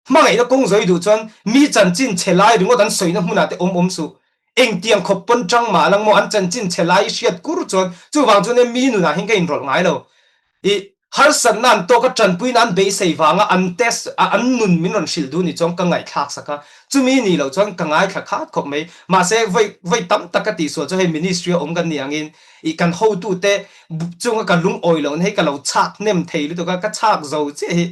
Hmangaihna kawng zawi duh chuan mi chanchin chhe lai ringawt an sawina hmunah te awm awm suh. Engtiang khawp pawn tang mah lang maw an chanchin chhe lai i hriat kur chuan chuvang chuan e mi nunah hian ka inrawlh ngai lo. I harsatna an tawk a tanpuina an beisei vanga an test a an nun min rawn hrilh duh ni chuan ka ngaihthlak sak a, chumi nih loh chuan ka ngaithla khat khawp mai. Mahse vawi vawi tam tak ka tihsual chu hei ministry a awm kan nih angin i kan hotute chunga ka lungawi lohna hi ka lo chhak hnem thei lutuk a, ka chhak zo chiah hi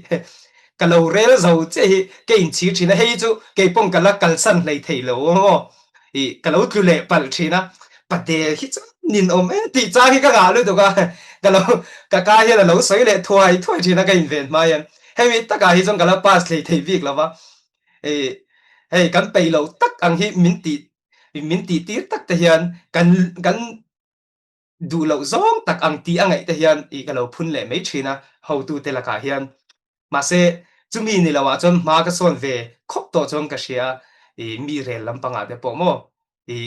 ka lo rel zo chiah hi ka inchhir thin a, hei chu keipawn ka la kalsan hlei thei lo maw i ka lo tlu leh palh thin a, padel hi chu nin awm em tih chang hi ka ngah lutuk a, ka lo ka ka hian a lo sawi leh thuai thuai thin a ka inven hma hian hemi takah hi chuan ka la pass hlei thei bik lo va, i hei kan peih loh tak ang hi min tih min tih tir tak te hian kan kan duh loh zawng tak ang tih a ngaih te hian i ka lo phun leh mai thin a hotute lakah hian. Mahse, chumi ni lo ah chuan hma ka sawn ve khawp tawh chuan ka hria i mi rel lampangah te pawh maw i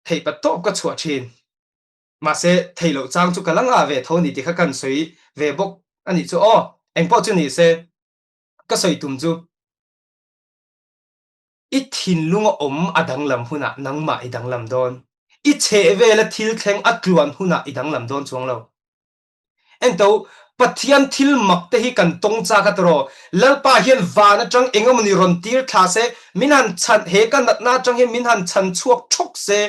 theih pat tawp ka chhuah thin. Mahse, theih loh chang chu ka la ngah ve tho ni tih kha kan sawi ve bawk a nih chu aw. Engpawh chu ni se, ka sawi tum chu. I thinlung a awm a danglam hunah nangmah i danglam dawn. I chhehvela thil thleng a tluan hunah i danglam dawn chuang lo. Ento, Pathian thil mak te hi kan tawng chak a tawraw. Lalpa hian van atang eng emawni rawn tir thla se, min han chhan, he ka natna atang hian min han chhan chhuak thawk se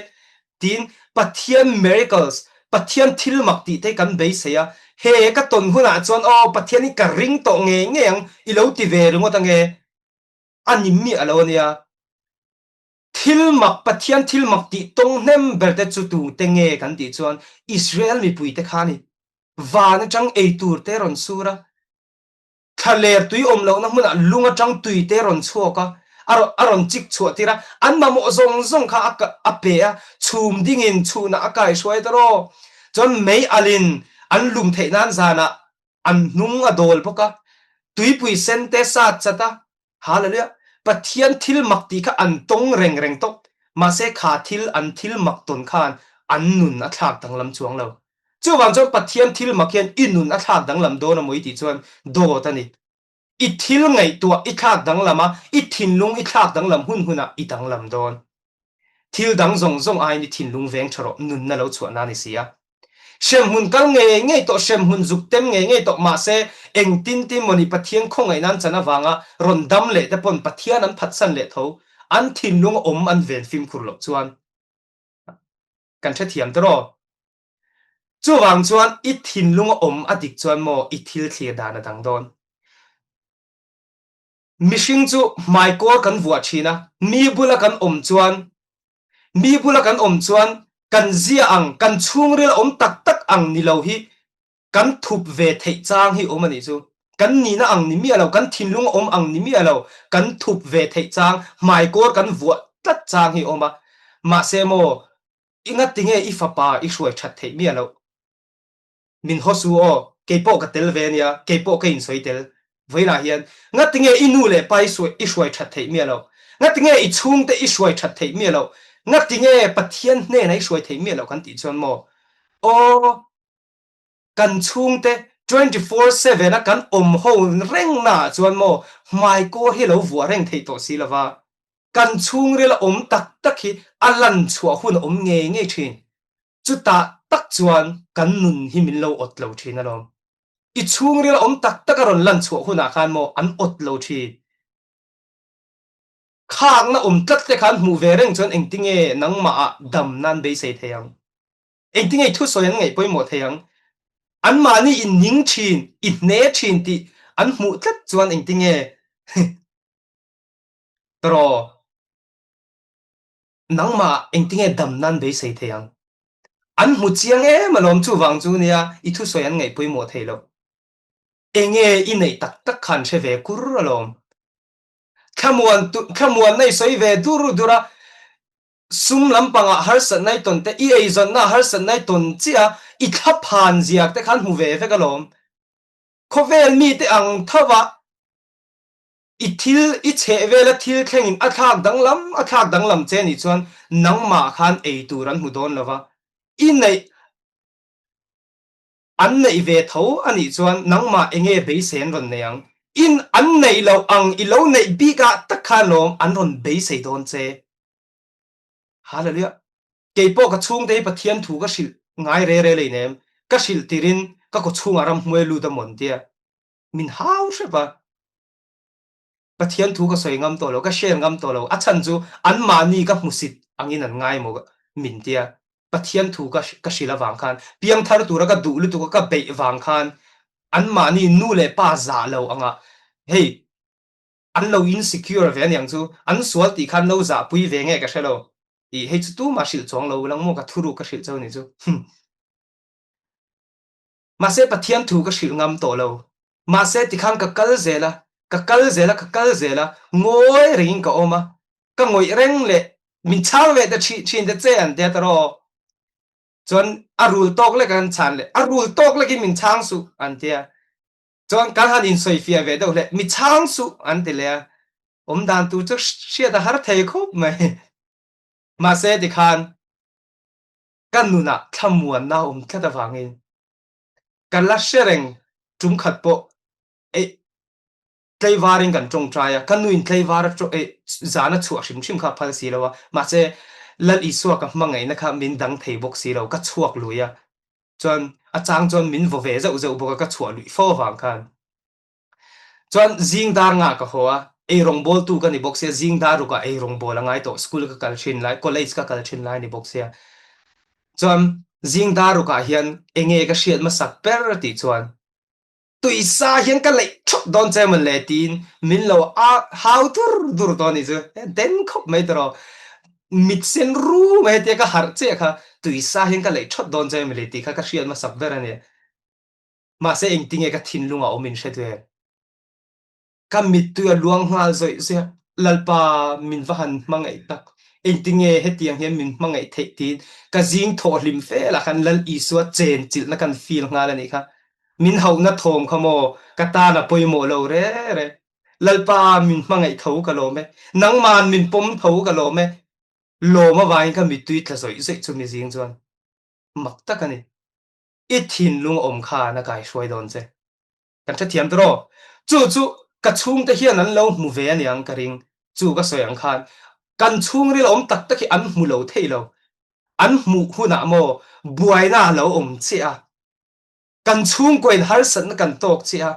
tiin Pathian miracles, Pathian thil mak tih te kan beisei a. He ka tawn hunah chuan aw Pathian hi ka ring tawh ngei ngei ang i lo ti ve ringawt ange. A ni miah lo a nia. Thil mak, Pathian thil mak tih tawng hnem ber te chu tu te nge kan tih chuan Israel mipui te kha a ni. Van atang ei tur te rawn sur a, thlaler tui awm lohna hmunah lung atang tui te rawn chhuak a, a rawn chik chhuah tir a, an mamawh zawng zawng kha a pe a, chhum dingin chhunah a kaihruai ta rawh. Chuan mei alin an lum theih nan zanah an hnung a dawl bawk a, tuipui sen te sat chat a, Hallelujah! Pathian thil mak tih kha an tawng reng reng tawp, mahse kha thil an thil mak tawn khan an nun a thlak danglam chuang lo. Chuvang chuan Pathian thil mak hian i nun a thlak danglam dawn a maw i tih chuan dawt a ni. I thil ngaihtuah i thlak danglam a, i thinlung i thlak danglam hun hunah i danglam dawn. Thil dang zawng zawng aiin i thinlung veng tha rawh, nunna lo chhuah na ni si a. Hremhmun kal ngei ngei tawh, hremhmun zuk tem ngei ngei tawh, mahse engtin tin mawni Pathian khawngaih nan chan avanga rawn dam leh te pawn Pathian an phatsan leh tho, an thinlung awm an ven fimkhur loh chuan kan hrethiam ta rawh. Chuvang chuan i thinlung a awm a dik chuan maw i thil thlir dan a dang dawn. Mihring chu hmaikawl kan vuah thin a, mi bula kan awm chuan mi bula kan awm chuan kan zia ang, kan chhungril awm tak tak ang ni lo hi kan thup ve theih chang hi awm a nih chu. Kan nihna ang ni miah lo, kan thinlung awm ang ni miah lo, kan thup ve theih chang, hmaikawl kan vuah tlat chang hi awm a. Mahse maw, i ngatinge i fapa i hruai that theih miah loh? Min haw su aw, keipawh ka tel ve ania, keipawh ka insawi tel. Vawiinah hian, ngatinge i nu leh pa i i hruai that theih miah loh? Ngatinge i chhungte i hruai that theih miah loh? Ngatinge Pathian hnena i hruai theih miah loh kan tih chuan maw? Aw, kan chhungte 24/7 a kan awm ho reng naah chuan maw hmaikawr hi lo vuah reng theih tawh si lova, kan chhungril a awm tak tak hi a lan chhuah hun a awm ngei ngei thin. Chutah tak chuan kan nun hi min lo awt lo thin alawm. I chhungril awm tak tak a rawn lan chhuah hunah khan maw an awt lo thin. Khakna awm tlat te khan hmuh ve reng chuan engtinge nangmah ah damna an beisei thei ang? Engtinge i thusawi an ngaih pawimawh thei ang? Anmahni i ning thin, i hne thin tih an hmuh tlat chuan engtinge tawraw? Nangmah engtinge dam nan beisei thei ang? An hmu chiang em alawm chuvang chu nia i thusawi an ngaih pawimawh thei lo. Enge i neih tak tak kha an hre ve kur alawm. Thlamuan thlamuanna i sawi ve dur dur a, sum lampangah harsatna i tawn te, i eizawnna ah harsatna i tawn chiah a, i thlaphan ziak te kha an hmu ve vek alawm. Khawvel mite ang tho a i thil i chheh vela thil thlengin a thlak danglam a thlak danglam che nih chuan nangmah khan ei tur an hmu dawn lo va, i neih an neih ve tho a nih chuan nangmah enge beisei an rawn nei ang? In an neih loh ang i lo neih bik ah tak khan lawm an rawn beisei dawn che. Hallelujah. Keipawh ka chhungte hi Pathian thu ka hrilh ngai re re leinem, ka hrilh tirin ka kawchhungah ramhmuai lut a mawn tia min hau hrep a. Pathian thu ka sawi ngam tawh lo, ka share ngam tawh lo. A chhan chu anmahni ka hmusit angin an ngai maw min tia. Pathian thu ka ka hrilh avang khan, piangthar tura ka duh lutuk a ka beih vang khan anmahni nu leh pa zah lo anga hei an lo insecure ve aniang chu, an sual tih khan lo zahpui ve nge ka hre lo. Ih hei chu tumah hrilh chuang lo lang maw ka thuruk ka hrilh chau nih chu. Mahse Pathian thu ka hrilh ngam tawh lo. Mahse tikhan ka kal zel a, ka kal zel a, ka kal zel a, ngawi rengin ka awm a, ka ngawih reng leh min chhang ve ta thin thin te che an tia ta rawh. Chuan a rul tawk lek an chhan leh, a rul tawk lekin min chhang suh an tia. Chuan kan han insawifiah ve deuh leh, mi chhang suh an ti leh a, awm dan tur chu hriat a har thei khawp mai. Mahse tikhan ka nunah thlamuanna a awm tlat avangin ka la hre reng tum khat pawh eh tlaivarin kan tawngtai a, ka nuin tlaivar a eh zan a chhuah hrim hrim kha a phal si lo a, mahse Lal Isua ka hmangaihna kha min dang thei bawk si lo, ka chhuak lui a, chuan a chang chuan min vaw ve zeuh zeuh bawk a ka chhuah luih fo avang khan. Chuan zing dar ngah ka haw a, eirawngbawltu ka ni bawk sia, zing dar rukah eirawngbawl a ngai tawh, school ka kal thin lai, college ka kal thin lai a ni bawk sia. Chuan zing dar rukah hian enge ka hriat hmasak ber tih chuan tuisa hian ka leih thup dawn che mawn le tiin min lo hau dur dur tawh a nih chu, den khawp mai tawh mit sen ru mai hetia ka harh chiah kha tuisa hian ka leih thawt dawn che mawn le tih kha ka hriat hmasak ber a ni. Mahse engtinge ka thinlung a awm in hre duh em? Ka mittui a luang nghal zawih zawih a, Lalpa min va han hmangaih tak, engtinge hetiang hian min hmangaih theih tiin ka zing thawh hlim felah khan Lal Isua chen chilhna kan feel nghal a nih kha. Min hauhna thawm kha maw ka tan a pawimawh lo re re. Lalpa min hmangaih tho ka lawm e, nangman min pawm tho ka lawm e. Lawm avangin ka mittui tla zawih zawih chu mi zing chuan mak tak a ni. I thinlung awm khan a kaihruai dawn che. Kan hrethiam tawh rawh. Chu chu ka chhungte hian an lo hmu ve aniang ka ring. Chu ka sawi ang khan kan chhungril awm tak tak hi an hmu lo thei lo. An hmuh hunah maw buaina a lo awm chiah a. Kan chhungkuain harsatna kan tawk chiah a.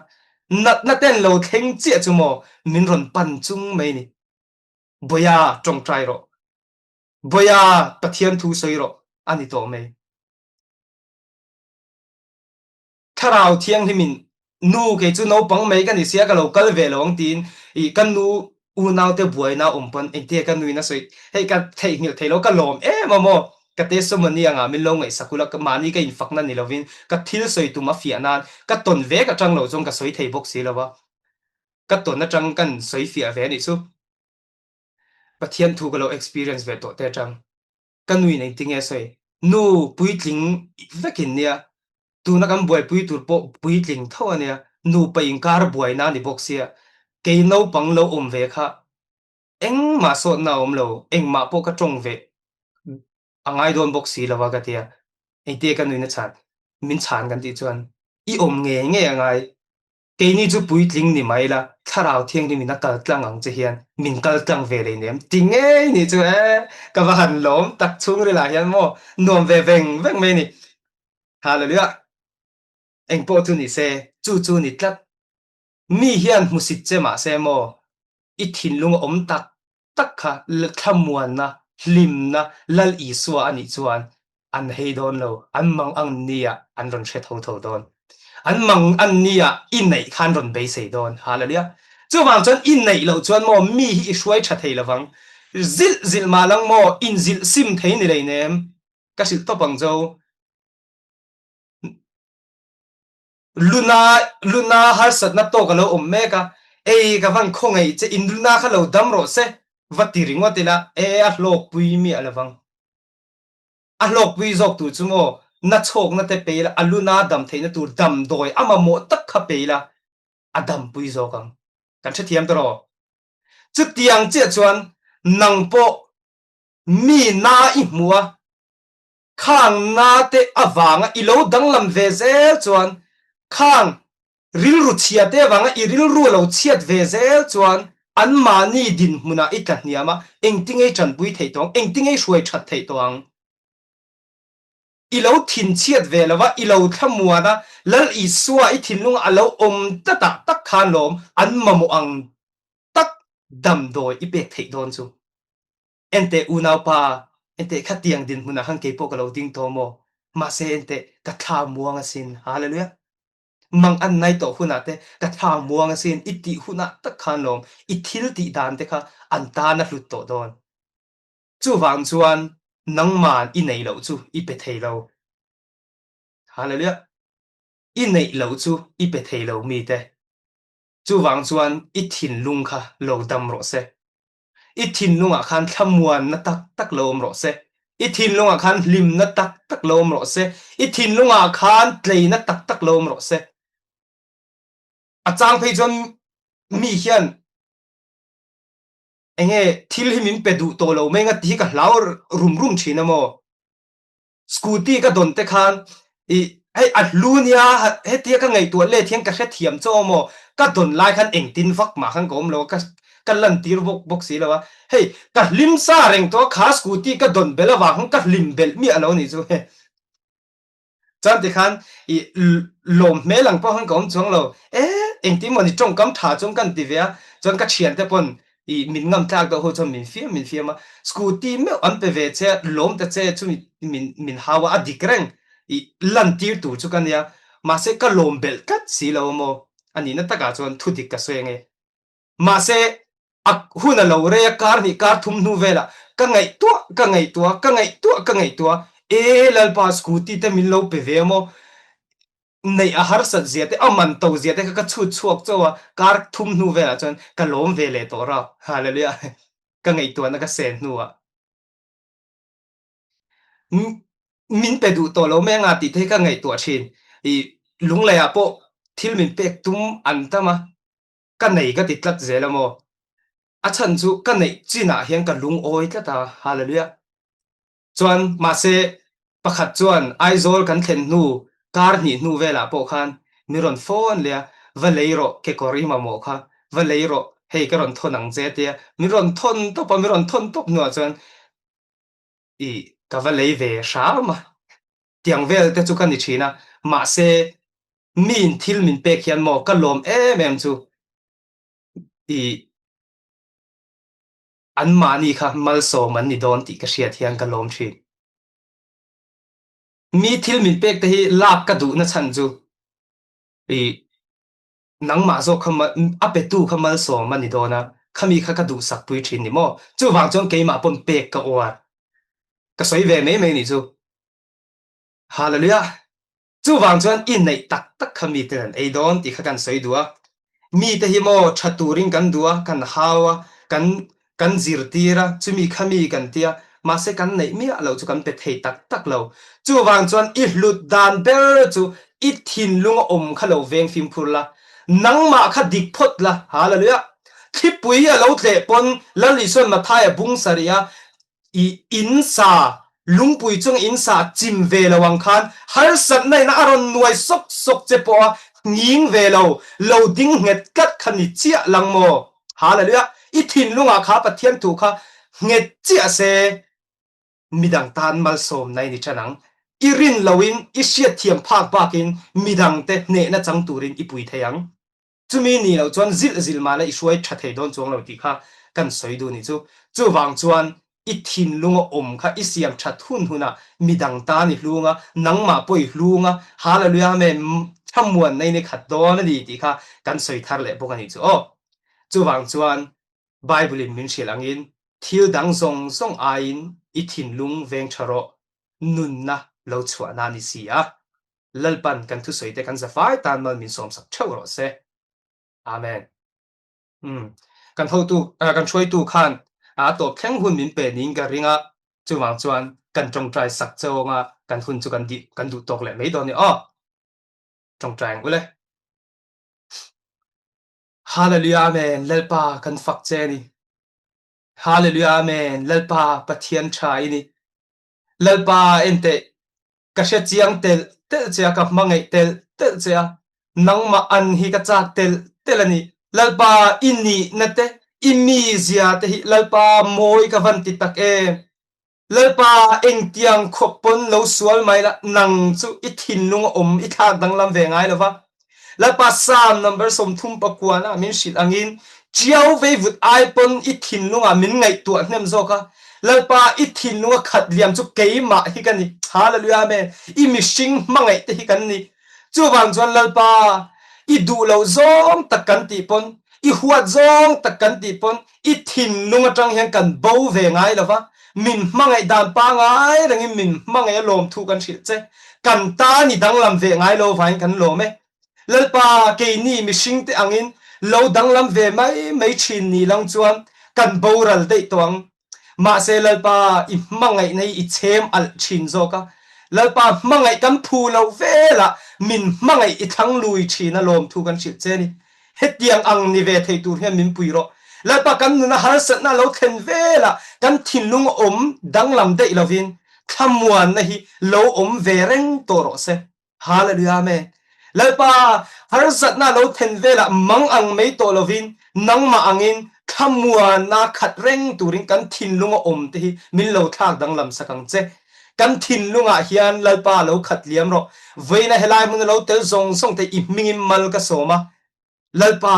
Natna ten lo thleng chiah chu maw min rawn pan chung mai ni. Bawia tawngtai rawh. Bawia Pathian thu sawi rawh a ni tawh mai. Thlarau Thianghlimin nu kei chu naupang mai ka ni sia ka lo kal ve lo ang tiin i ka nu unaute buaina awm pawn engtia ka nuin a sawi hei ka theihnghilh thei lo ka lawm em a maw ka testimony anga min lo ngaihsak ula mahni ka infakna ni lovin ka thil sawi tum a fiah nan ka tawn vek atang lo chuan ka sawi thei bawk si lo va ka tawn atang kan sawi fiah ve anih chu Pathian thu ka lo experience ve tawh te atang Ka nuin engtinge a sawi? Nu puitling vekin nia, tuna kan buaipui tur pawh puitling tho a nia, nupa inkar buaina a ni bawk sia, kei naupang lo awm ve kha engmah sawtna a awm lo, engmah pawh ka tawng ve a ngai dawn bawk si lo a ka ti a, engtinge ka nuin a chhan? Min chhan kan tih chuan i awm ngei ngei a ngai, Keini chu puitling ni mai la, Thlarau Thianghlim in a kal tlang ang che hian min kal tlang ve lei nem ti ngei ni chu e, ka va han lawm tak chhungril ah hian maw nuam ve veng veng mai ni. Hallelujah! Engpawh chu ni se, chu chu ni tlat. Mi hian hmusit che mah se maw, i thinlung a awm tak tak kha thlamuanna, hlimna Lal Isua a nih chuan an hei dawn lo, an mang ang nia an rawn hre tho tho dawn. An mang an nia i neih kha an rawn beisei dawn. Hallelujah. Chuvang chuan i neih loh chuan maw mi hi i hruai tha thei lovang. Zilh zilh mah lang maw inzilh sim thei ni lei nem. Ka hrilh tawp ang cho. Luna luna harsatna tawk a lo awm mek a, ei ka van khawngaih che in luna kha lo dam rawh se va ti ringawt ila e a hlawkpui miah lovang. A hlawkpui zawk tur chu maw na chhawkna te pe ila a luna dam theihna tur damdawi a mamawh tak kha pe ila a dampui zawk ang. Kan hrethiam ta rawh. Chutiang chiah chuan nang pawh mi na i hmu a, khang na te avanga i lo danglam ve zel chuan khang rilru chhia te avanga i rilru a lo chhiat ve zel chuan anmahni dinhmunah i tla hniam a, engtinge i tanpui theih tawh ang, engtinge i hruai that theih tawh ang? I lo thinchhiat ve lo va, i lo thlamuan a, Lal Isua i thinlungah a lo awm tlatah tak khan lawm an mamawh ang tak damdawi i pek theih dawn chu. Enteh unaupa, enteh khatiang dinhmunah khan keipawh ka lo ding tawh maw? Mahse enteh ka thla muang asin. Hallelujah! Mang an nai tawh hunah te ka thla muang asin i tih hunah tak khan lawm i thil tih dan te kha an tan a hlut tawh dawn. Chuvang chuan nangman i neih loh chu i pe thei lo. Hallelujah! I neih loh chu i pe thei lo mite. Chuvang chuan i thinlung kha lo dam rawh se. I thinlungah khan thlamuanna tak tak lo awm rawh se. I thinlungah khan hlimna tak tak lo awm rawh se. I thinlungah khan tleina tak tak lo awm rawh se. A chang phei chuan mi hian enge thil hi min pe duh tawh lo mai nga tih hi ka hlau rum rum thin a maw? Scooty ka dawn te khan i hei a hlu nia hetia ka ngaihtuah let hian ka hrethiam chaw maw ka dawn lai khan engtin vak mah khan ka awm lo a ka ka lantir bawk bawk si lo a hei ka hlim sa reng tawh a kha scooty ka dawn belh avang khan ka hlim belh miah lo a nih chu chuan tikhan i lawm hmel ang pawh khan ka awm chuang lo e engtin maw ni tawngkam tha chuan kan ti ve a chuan ka thiante pawn I min ngam tlak deuh ho chuan min fiam min fiam a, scooty meuh an pe ve che a, lawm ta che chumi min min hau a, a dik reng i lantir tur chu ka nia, mahse ka lawm belh tlat si lo a maw, a nihna takah chuan thu dik ka sawi ange. Mahse a hun a lo rei a, kar hnih kar thum hnu velah ka ngaihtuah ka ngaihtuah ka ngaihtuah ka ngaihtuah, e Lalpa scooty te min lo pe ve a maw, neih a harsat zia te, a man to zia te kha ka chhut chhuak chauh a, kar thum hnu velah chuan ka lawm ve leh tawh rap. Hallelujah. Ka ngaihtuahna ka sen hnuah. Min pe duh tawh lo mai anga tih te hi ka ngaihtuah thin. I lungleiah pawh thil min pek tum an tam a, ka nei ka ti tlat zel a maw. A chhan chu ka neih chinah hian ka lungawi tlat a. Hallelujah. Chuan mahse pakhat chuan Aizawl kan thlen hnu kar hnih hnu velah pawh khan mi rawn phone leh a, va lei rawh kekawr i mamawh kha, va lei rawh hei ka rawn thawn ang che tia min rawn thawn tawp a, min rawn thawn tawp hnuah chuan i ka va lei ve hram a, tiang vel te chu ka ni thin a, mahse miin thil min pek hian maw ka lawm em em chu i Anmahni kha malsawm an ni dawn tih ka hriat hian ka lawm thin. Mi thil min pek te hi lak ka duhna chhan chu i nangmah zawk kha a petu kha malsawm a ni dawn a, khami kha ka duhsak pui thin ni maw? Chuvang chuan keimah pawn pek ka uar. Ka sawi ve mai mai nih chu. Hallelujah! Chuvang chuan i neih tak tak kha miten an ei dawn tih kha kan sawi duh a. Mite hi maw tha turin kan duh a, kan hau a, kan kan zirtir a, chumi kha mi kan tia, mahse kan neih miah loh chu kan pe thei tak tak lo. Chuvang chuan i hlut dan ber chu i thinlung a awm kha lo veng fimkhur la, nangmah kha dik phawt la, Hallelujah! Thlipui a lo tleh pawn Lal Isuan Mathaia bung sarih a, I in sa, lungpui chung in sa chim ve lo ang khan harsatna in a rawn nuai sawk sawk che pawh a nghing ve lo, lo ding nghet tlat kha ni chiah lang maw? Hallelujah! I thinlungah kha Pathian thu kha nghet chiah se midang tan malsawmna i ni tan ang. I rin loin i hriatthiam phak bakin midangte hnehna chang turin i pui thei ang. Chumi ni loh chuan zilh zilh mahla i hruai tha thei dawn chuang lo tih kha kan sawi duh nih chu. Chuvang chuan i thinlung a awm kha i siam that hun hunah midang tan i hlung a, nangmah pawh i hlung a, Hallelujah Amen thlamuanna in i khat dawn a ni tih kha kan sawi thar leh bawk a nih chu aw. Chuvang chuan Bible in min hrilh angin thil dang zawng zawng aiin i thinlung veng tha rawh, nunna lo chhuahna a ni si a. Lalpan kan thusawi te kan zafai tan mal min sawmsak theuh rawh se. Amen. Umm. Kan hotu, kan hruaitu khan a tawp thleng hun min pe niin ka ring a, chuvang chuan kan tawngtai sak chawng a, kan hun chu kan dih, kan duh tawk leh mai dawn ni aw. Tawngtai ang ule. Hallelujah Amen Lalpa kan fak che ni. Hallelujah Amen Lalpa Pathian tha i ni. Lalpa enteh Ka hre chiang telh telh che a, ka hmangaih telh telh che a, nangmah an hi ka chak telh telh a ni. Lalpa i nihna te, i mizia te hi Lalpa mawi ka van ti tak em. Lalpa engtiang khawp pawn lo sual mai la, nang chu i thinlung a awm i thlak danglam ve ngai lo va. Lalpa Psalm number 39 ah min hrilh angin Ṭiau veivut ai pawn i thinlungah min ngaihtuah hnem zawk a, Lalpa i thinlunga khat liam chu keimah hi ka ni. Hallelujah Amen. I mihring hmangaih te hi kan ni. Chuvang chuan Lalpa i duh loh zawng tak kan tih pawn, i huat zawng tak kan tih pawn i thinlung atang hian kan bo ve ngai lo va, min hmangaih dan pangai rengin min hmangaih a lawmthu kan hrilh che. Kan tan i danglam ve ngai lo vangin kan lawm e. Lalpa, keini mihringte angin lo danglam ve mai mai thin ni lang chuan kan boral daih tawh ang. Mahse Lalpa, i hmangaihna hi i chhem alh thin zawk a. Lalpa, hmangaih kan phu loh velah min hmangaih i thlang lui thin a lawmthu kan hrilh che a ni. Hetiang ang ni ve thei tur hian min pui rawh. Lalpa kan nuna harsatna lo thlen velah kan thinlung awm danglam daih lovin thlamuanna hi lo awm ve reng tawh rawh se. Hallelujah Amen. Lalpa harsatna lo thlen velah mang ang mai tawh lovin nangmah angin thlamuanna khat reng turin kan thinlung a awm te hi min lo thlak danglam sak ang che. Kan thinlungah hian Lalpa lo khat liam rawh. Vawiina helai hmuna lo tel zawng zawng te i hmingin mal ka sawm a. Lalpa,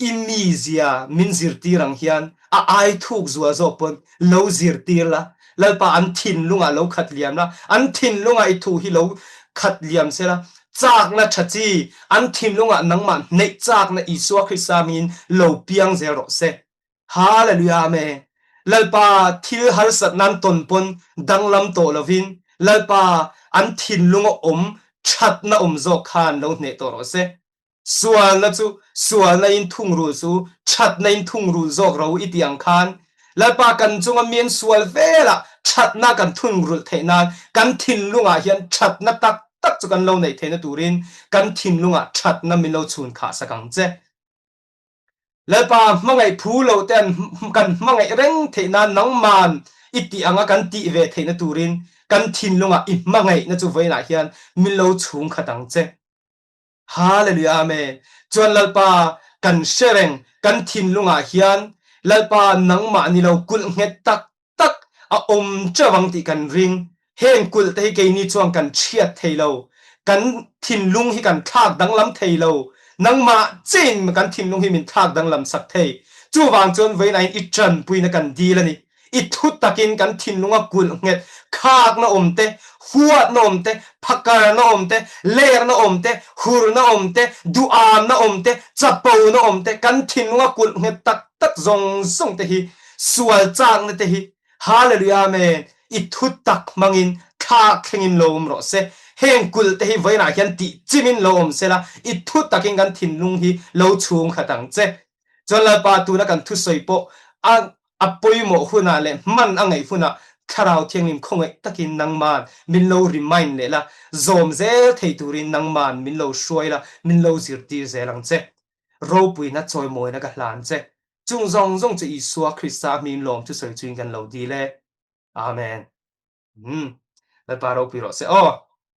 i mizia min zirtir ang hian a ai thuk zual zawk pawn lo zirtir la. Lalpa an thinlungah lo khat liam la, an thinlungah i thu hi lo khat liam se la, chakna tha chi an thinlungah nangmah hneih chakna Isua Krista hmingin lo piang zel rawh se. Hallelujah Amen. Lalpa thil harsat nan ton pawn danglam tawh lovin Lalpa an thinlung a awm thatna awm zawk khan lo hneh tawh rawh se. Sualna chu sualna in thungrul chu thatna in thungrul zawk ro i ti ang khan Lalpa kan chunga mi an sual velah thatna kan thungrulh theih nan kan thinlungah hian thatna tak tak chu kan lo neih theihna turin kan thinlungah thatna min lo chhun khah sak ang che. Lalpa hmangaih phu lo te an kan hmangaih reng theih nan nangman i tih anga kan tih ve theihna turin kan thinlungah i hmangaihna chu vawiinah hian min lo chhung khat ang che. Hallelujah Amen. Chuan Lalpa kan hre reng kan thinlungah hian Lalpa nangmah ni lo kulh nghet tak tak a awm teuh ang tih kan ring. Heng kulh te hi keini chuan kan chhiat thei lo. Kan thinlung hi kan thlak danglam thei lo. Nangmah chiin kan thinlung hi min thlak danglam sak thei. Chuvang chuan vawiin i tanpuina kan dil a ni. I thu takin kan thinlunga kulh nghet khakna awm te, huatna awm te, phakarna awm te, lerna awm te, hurna awm te, duhamna awm te, chapona awm te, kan thinlunga kulh nghet tak tak zawng zawng te hi Sual chakna te hi Hallelujah Amen i thu tak hmangin thlak thlengin lo awm rawh se. Heng kulh te hi vawiinah hian tih chimin lo awm sela i thu takin kan thinlung hi lo chhung khat ang che. Chuan Lalpa tuna kan thusawi pawh a a pawimawh hunah leh hman a ngaih hunah Thlarau Thianghlim khawngaih takin nangman min lo remind leh la, zawm zel thei turin nangman min lo hruai la, min lo zirtir zel ang che. Ropuina chawimawina ka hlan che. Chung zawng zawng chu Isua Krista hming lawm thusawi chuin kan lo dil e. Amen. Umm. Lalpa ropui rawh se aw.